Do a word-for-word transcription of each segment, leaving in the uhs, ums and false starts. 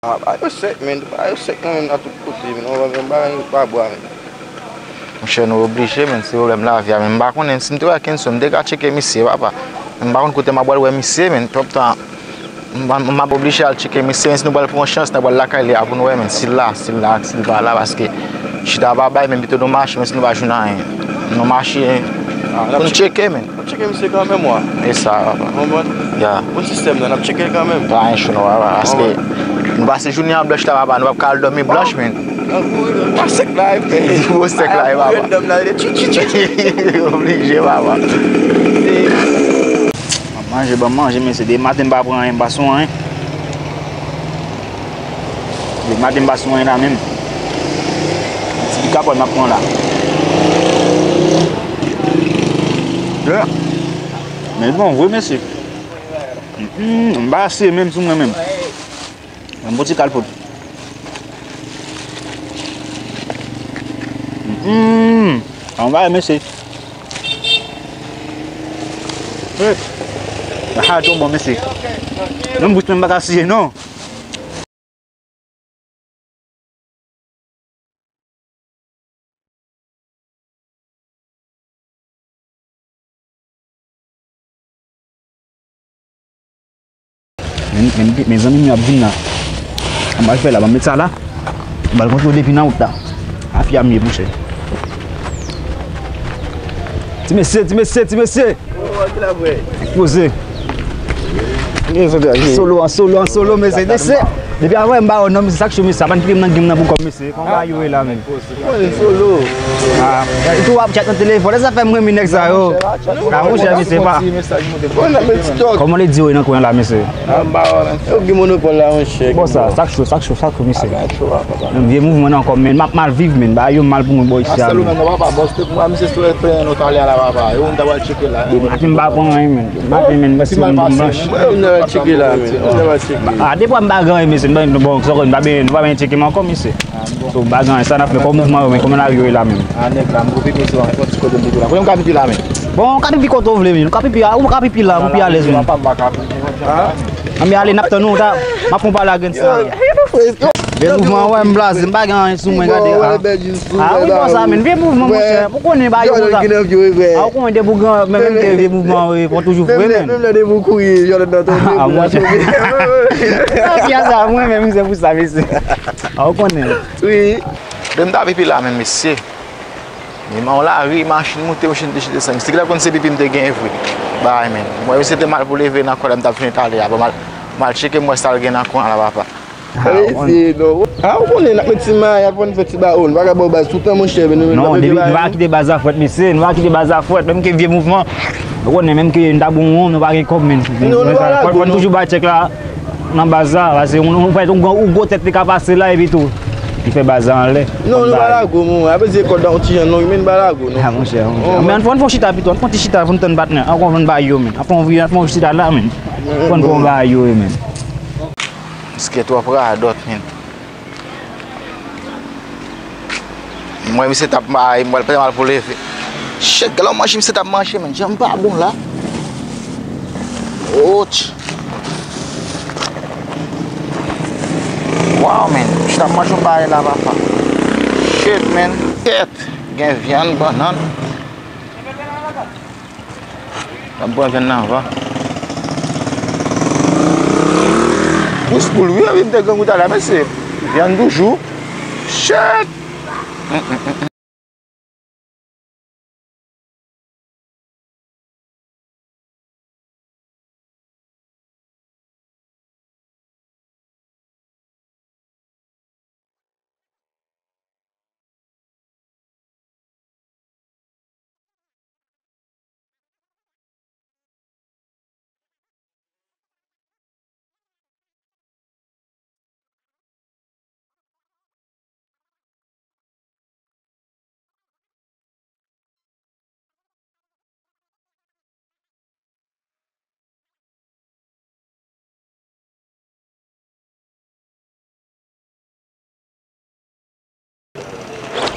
Ah, bagay yo sèk, men. Bagay yo sèk kanmenm nan tout kote, men. Yon, yon bagay pa bwa, men. Monchè, nou oblije, men. Se pwoblèm lavi a, men. M pa konnen si m te wè Kenson, m te ka tcheke misye, papa. Men m pa konn kote m ap pral wè misye, men. Twòp tan. M, m, m ap oblije al tcheke misye, men si nou pral pran chans, n ap pral lakay li a pou nou wè, men. Si l la, si l la, si l pa la, paske chita pa bay, men pito nou mache, men si nou pa jwenn anyen. Nou mache pou n tcheke, men. N ap tcheke misye kanmenm, wa. E sa, papa. Ou konprann? Ya. Bon sistèm nan, n ap tcheke l kanmenm. Pa gen cho non, papa, paske nou pase jounen an blanch la, papa, nou p ap ka al dòmi blanch, men. Tankou pa sèk la, epi. Gwo sèk la, papa. Randòm nan, li tchou, tchou, tchou, tchou. Oblije, papa. Ban m manje, ban m manje, mesye. Depi maten m pa pran anyen, m pa sou anyen. Depi maten m pa sou anyen la menm. Ti bikapòn m ap pran la. Yeah. Men bon vre, mesye. Mm, m pa asye menm sou mwen menm. Yon bon ti kalpot. Mm, an ba mesye. Ah, twò bon, mesye. Menm bouch mwen m pa ka siye non. Men, men, mezanmi, m ap vin la. An ba fè la, ban m met sa la. M al kontwole depi nan wout la. A fi a m ye, monchè. Ti mesye, ti mesye, ti mesye. Poze. Solo, an solo, an solo, mesye, mesye. Depi avan m ba yo non, mesye, sak cho, mesye, sa pa n kite m nan game nan pou kòm, mesye. Konba yo ye la menm. Mwen solo. Ah, tou w ap chat nan telefòn, sa fè m renmen nèg sa yo. Ah, monchè, mesye, pa. Kòman li di yo nan kwen la, mesye? Yo gen monopòl la, monchè. Bon, sa, sak cho, sak cho, sak cho, mesye. Vye mouvman nan kò m, men m ap mal viv, men. Bagay yo mal pou mwen bò isi a, men. Depi maten m pa pran anyen, men. Depi maten, men, mwen se yon moun blanch. A, depi m pa gen anyen, mesye, m pa, bon, sa nou pa byen tcheke m ankò, mesye. So, m pa gen anyen, sa n ap fè, kòman mouvman yo, men, kòman lari yo ye la menm? A, nèg la, m pou pipi sou an, yon ti kote m pipi la. Kote m ka pipi la, men? Bon, ou ka pipi kote w vle, men. Ou ka pipi a, ou ka pipi la, pou pi alèz, men. Anben, ale, n ap tann ou, ta, m ap fè yon pale a grenn sa. Vye mouvman, wè, m blaze, m pa gen anyen sou mwen, gade, a. A, wi, bon, sa, men, vye mouvman, monchè, ou konnen, ba, yo, konsa. A, ou konnen, depi ou gen, men, men, vye mouvman, wi, fò toujou vre, men. Menm lè depi ou kouri, Jordan nan tonbe, a, monchè. A, fi a sa, mwen menm, se pou sa, mesye. A, ou konnen. Wi. Depi m ta pipi la, men, mesye. Menm an lari, machin moute, machin desann. Mesye ki ta konn se pipi m te genyen vre. Bay, men. Mwen, misye te mal pou leve nan kwen la, m t ap fini talè a. Bon, m al, m al tcheke, m wè sa l gen nan kwen la, papa. Mesye, non. A, ou konnen, n ap met ti may, aprann fè ti ba, o, nou pa ka ba w baz toutan, monchè, men nou menm n ap met ti bay. Non, depi nou pa kite baz la frèt, mesye, nou pa kite baz la frèt, menm ke vye mouvman. Ou konnen, menm ke n ta bon, nou pa gen kòb, men. Non, nou pa la, fò n toujou bay tchèk la. Nan baz la, paske ou, ou, ou, ou gwo tèt li ka pase la epi tou, li fè baz la anlè. Non, nou pa lago, mon. Apre se kòd la yon ti jan long, men nou pa lago, non. A, monchè, monchè. Men ann fè, ann fè yon chita pito, ann fè yon ti chita pou n tann patnè. Ann fè yon bagay yo, men. Ann fè yon, ann fè yon chita la, men. Ann fè yon bagay yo, men. Misye twòp radòt, men. Mwen, misye t ap mayi, mwen, pètè mal pou leve. Shit, gade yon manje misye t ap manje, men. Jan m pa bon la. Ouch. Wow, men. Misye t ap manje yon bagay la, papa. Shit, men. Tèt. Gen vyann, bannann. N ap pran vyann nan anvan. Pous poul, wi, epi m te grangou talè, mesye. Vyann toujou. Shit!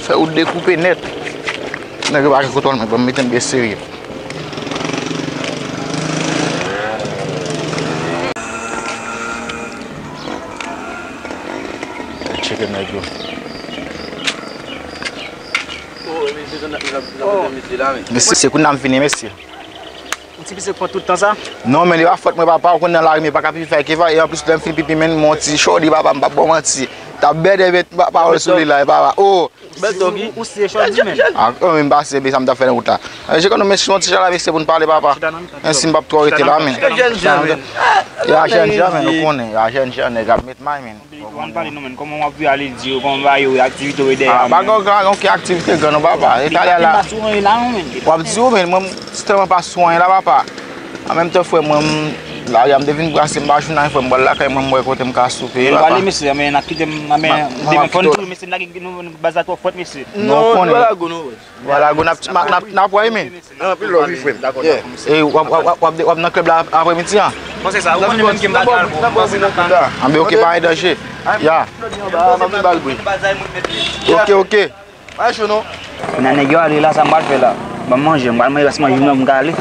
Fè wout dekoupe nèt. Nèg yo pa gen kontwòl mwen, ban m mete m byen serye. Nèg yo. Mesye, se kounye a m vini, mesye. Yon ti pise k pran tout tan sa? Non, men li pa fòt mwen, papa, ou konn nan lari, men pa ka pipi fè keva, e anplis, lè m fin pipi, men, m yon ti chòdi, papa, m p ap ba w manti. T ap bèdè met pa-, pawòl sou li la, e papa. Oh! Bèl dòg, wi. Ou se chòdi, men. Ah, oh, men m pase, men sa m t ap fè nan wout la. Eh, je konn nou, men si yon ti jan la, mesye, pou n pale, papa. Chita nan mitan. Eh, si m p ap twò rete la, men. Yo jèn jan, men. Yo jèn jan, men, ou konnen. Yo jèn jan, nèg ap met may, men. Ann pale non, men, kòman w ap viv ale di yo, kòman w ba yo aktivite w dèyè a, men? Ah, pa gen, pa gen okenn aktivite gran non, papa. E talè la. W ap di w, men, mwen, m tèlman pa sou anyen la, papa. An menm tan, frè mwen, m, lari a m te vin brase, m pa jwenn anyen, frè m, m pral lakay mwen, m wè kote m ka soupe, papa. Pale, mesye, men, n ap kite m, men, demen fò n tou, mesye, n lage nou, nou baz la twò fòt, mesye. Non, konnen. Wala go, non. Wala go, n ap, n ap, n ap wè, men. Anpil love, wi, frè m. Yeah. E w ap, w ap, w ap, w ap nan klèb la aprèmidi a? Bon, se sa. Ou konnen menm ke m pa gen alkòl, m panse n ap ka. Anben, oke, pa gen danje. Ya. Oke, oke. Pa cho non. Nan nèg yo ale la, sa m pral fè la? Ban m manje, m pral manje rès manje m nan pou m ka ale.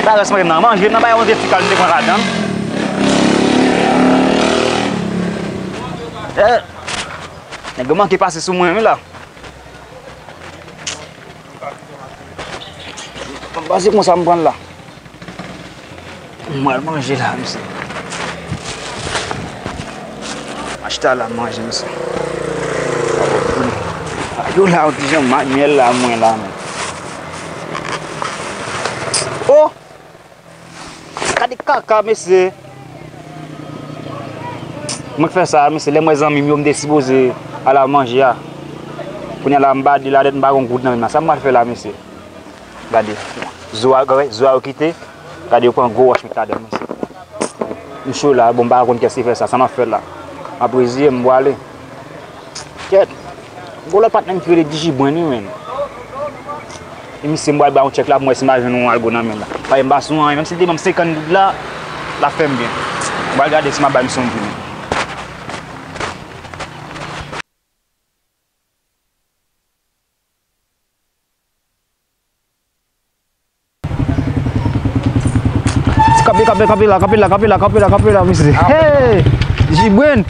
Pa rès manje m nan, manje m nan, bay yon de ti kal m te pran ladan. Eh, nèg yo manke pase sou mwen, wi, la. Bon, se konsa m pran l la. M pral manje la, mesye. Achta la manje, mesye. A yo la, yon ti jan manyèl la, mwen la, men. Oh! Gade kaka, mesye. Mwen k fè sa, mesye. Lè m wè zanmi m yo, m te sipoze al al manje a. Kounye a la, m bade ladèt, m pa gon goud nan men m la. Sa m pral fè la, mesye? Gade. Zo a, gade, zo a yo kite. Gade, yo pran gwo wòch met ladan, mesye. M cho la, bon, m pa konn kiyès ki fè sa. Sa m ap fè la? M ap reziye m, m pwale. Kèt. Gon lòt patnè m ki rele Digibwen, wi, men. E misye, m pral ba yon tchèk la pou m wè si m pa jwenn yon algo nan men l la. Paske m pa sou anyen, menm si l te ban m senkant goud la, l ap fè m byen. M pral gade si m ap bay misye yon kou, men. Kanpe, kanpe, kanpe la, kanpe la, kanpe la, kanpe la, kanpe la, mesye. Hey! Jibwen!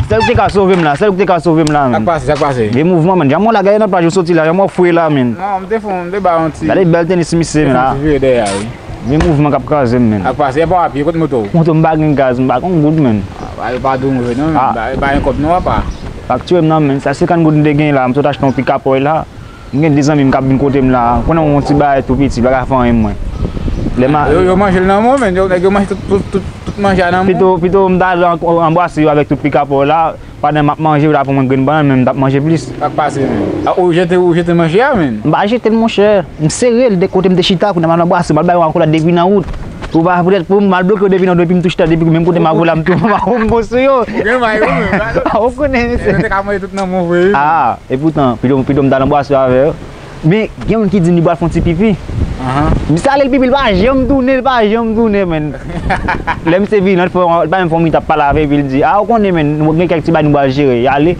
Sèl ou te ka sove m la, sèl ou te ka sove m la, men. Sa k pase, sa k pase? Gen mouvman, men. Jan mwen la, gade nan plaj ou soti la, jan mwen fre la, men. Non, m te fon, m te ba yon ti. Gade bèl tenis misye, men, la. Ti vire dèyè, wi. Gen mouvman k ap kraze m, men. Sa k pase? E pa w a pye, kote moto w? Moto m pa gen gaz, m pa gon goud, men. Ah, yo pa di w move, non, men. Ah. Ba, ba yon kòb, non, papa. Fakture m nan, men. Sa senkant goud m te gen la, m sot achte yon pikapòy la. M gen de zanmi m k ap vin kote m la, konnen yon ti bagay tou piti, pa ka fè anyen mwen. Lè ma... Yo, yo manje l nan men w, men, yo, nèg yo manje tout, tout, tout, tout manje a nan men w. Pito, pito m ta al an-, anbrase yo avèk tout pikapò la, pandan m ap manje, yo ta pran mwen grenn bannann, men m t ap manje plis. Sa k pase, men? A, ou jete, ou jete manje a, men? M pa jete l, monchè. M sere l de kote m te chita, kounye a m al anbrase, m al bay yon akolad depi nan wout. Pou pa, poutèt pou m al bloke yo depi nan, depi m tou chita, depi menm kote m ap la, m tou, m ap bon sou yo. Ou gen may, wi, men. A, ou konnen, mesye. Yo te ka manje tout nan men w vre, wi. A, epoutan, pito, pito m t al anbrase yo avè yo. Men, gen youn ki di m li pral fè yon ti pipi. Ahan. Misye ale l pipi, l pa janm tounen, l pa janm tounen, men. Lè misye vini, l fè, l pa menm fè yon minit ap pale avè l, epi l di, a, ou konnen, men, nou gen kèk ti bagay nou pral jere, y ale.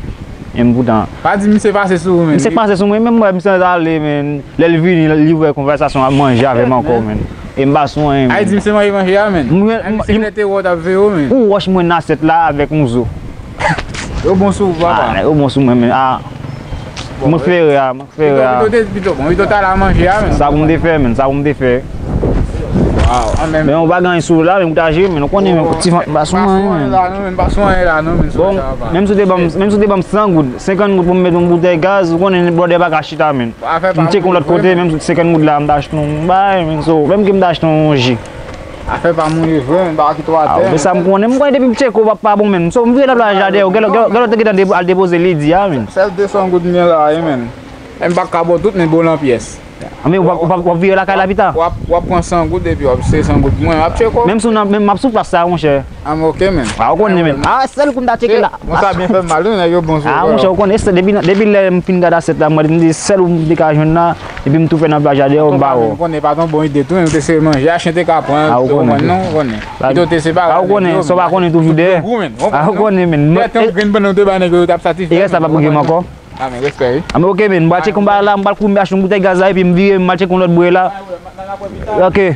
Epoutan. Pa di misye pase sou ou, men. Misye pase sou mwen, men m wè misye ale, men. Lè l vini, li ouvè konvèsasyon, ap manje avè m ankò, men. E m pa sou anyen, men. Ay di misye manje manje a, men. Mwen, ay di misye lè te wè w t ap veye w, men. Yon wòch mwen nan asyèt la avèk yon zo. Yo bon sou ou, papa. A, yo bon sou mwen, men. A. Mwen fere a, mwen fere a. Pito, pito, pito, bon, pito ta la manje a, men. Sa pou m te fè, men, sa pou m te fè. Waw, men. Men ou pa gen anyen sou ou la, men ou ta jere, men ou konnen, men ti fan, m pa sou anyen, men. Pa sou anyen la, non, men, pa sou anyen la, non, men, sou sa, papa. Bon, menm si w te ban m, menm si w te ban m san goud, senkant goud pou m mete yon boutèy gaz, ou konnen, brother pa ka chita, men. M tcheke yon lòt kote, menm sou senkant goud la, m ta achte yon bagay, men, so, menm ke m ta achte yon ji. Afè pa m wi vre, men, m pa kite w atè, men. A, men sa m konnen, m konnen depi m tcheke w p ap pa bon, men. So, m vire nan plaj la dèyè w, gen lè, gen lè w te gentan depo-, al depoze Lady a, men. Sèl de san goud m gen la, wi, men. Men m pa ka ba w tout, men ba w nan pyès. A, men w ap, w ap, w ap vire lakay la pita? W ap, w ap pran san goud epi w ap, se san goud mwen, w ap tcheke w. Menm si w nan, menm m ap sou plas sa, monchè. A, men oke, men. A, ou konnen, men. A, sèl kou m ta tcheke la. Bon, sa byen fè m mal, wi, nèg yo bon sou ou. A, monchè, ou konnen, se depi, depi lè m fin gade asyèt la, mwen, m di, sèl ou m te ka jwenn la, epi m tou fè nan plaj la dèyè, m ba w. Ou konnen, pa t yon bon ide tou, men ou te sere manje, a, chen te ka pran, ou konnen. A, ou konnen, non, ou konnen. Pito te separe. A, ou konnen, sa w pa konnen toujou dèyè. A, ou konnen, men. Tèt yon grenn bannann ou te bay nèg yo, yo t ap satisfè. E rès la p ap rive m ankò. A, men respè, wi. A, men oke, men. M pral tcheke yon bagay la, m pral kouri achte yon boutèy gaz la, epi m vire, m al tcheke yon lòt bwè la. Oke.